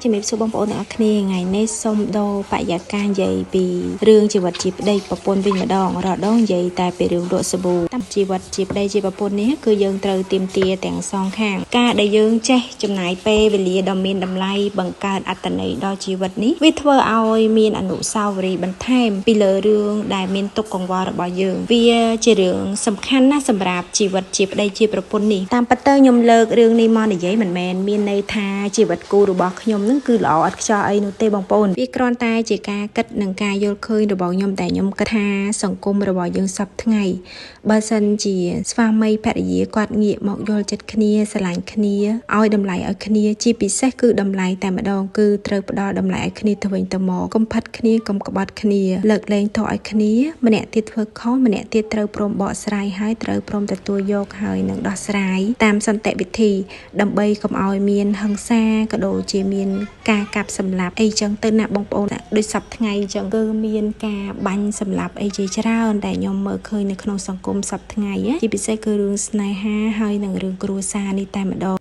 ជំរាបសួរបងប្អូនទាំងអស់គ្នាថ្ងៃនេះសូមដូរបរិយាកាសនិយាយពីរឿងជីវិតជាប្តីប្រពន្ធវិញម្ដងរាល់ដងនិយាយតែពីរឿងលក់សាប៊ូតាមជីវិតជាប្តីជាប្រពន្ធនេះគឺយើងត្រូវទាមទារទាំងសងខាងការដែលយើងចេះចំណាយពេលវេលាដ៏មានតម្លៃបង្កើតអត្ថន័យដល់ជីវិតនេះវាធ្វើឲ្យមានអនុស្សាវរីយ៍បន្ថែមពីលើរឿងដែលមានទុក្ខកង្វល់របស់យើងវាជារឿងសំខាន់ណាស់សម្រាប់ជីវិតជាប្តីជាប្រពន្ធនេះតាមពិតទៅខ្ញុំលើករឿងនេះមកនិយាយមិនមែនមានន័យថាជីវិតគូរបស់ខ្ញុំនឹងគឺល្អឥតខ្ចោះអីនោះទេបងប្អូនវាគ្រាន់តែជាការគិតនិងការយល់ឃើញរបស់ខ្ញុំតែខ្ញុំគិតថាសង្គមរបស់យើងសព្វថ្ងៃបើសិនជាស្វាមីភរិយាគាត់ងាកមកយល់ចិត្តគ្នាស្រឡាញ់គ្នាឲ្យតម្លៃឲ្យគ្នាជាពិសេសគឺតម្លៃតែម្ដងគឺត្រូវផ្ដល់តម្លៃឲ្យគ្នាទៅវិញទៅមកកុំផិតគ្នាកុំក្បត់គ្នាលើកលែងទោសឲ្យគ្នាម្នាក់ទៀតធ្វើខុសម្នាក់ទៀតត្រូវព្រមបកស្រាយហើយត្រូវព្រមទទួលយកហើយនឹងដោះស្រាយតាមសន្តិវិធីដើម្បីកុំឲ្យមានហិង្សាក៏ដូចជាមានការកាប់សម្លាប់អីចឹងទៅណាបងប្អូនដូចសប្តាហ៍ថ្ងៃចឹងគឺមានការបាញ់សម្លាប់អីជាច្រើនដែលខ្ញុំមើលឃើញនៅក្នុងសង្គមសប្តាហ៍ថ្ងៃជាពិសេសគឺរឿងស្នេហាហើយនឹងរឿងគ្រួសារនេះតែម្ដង។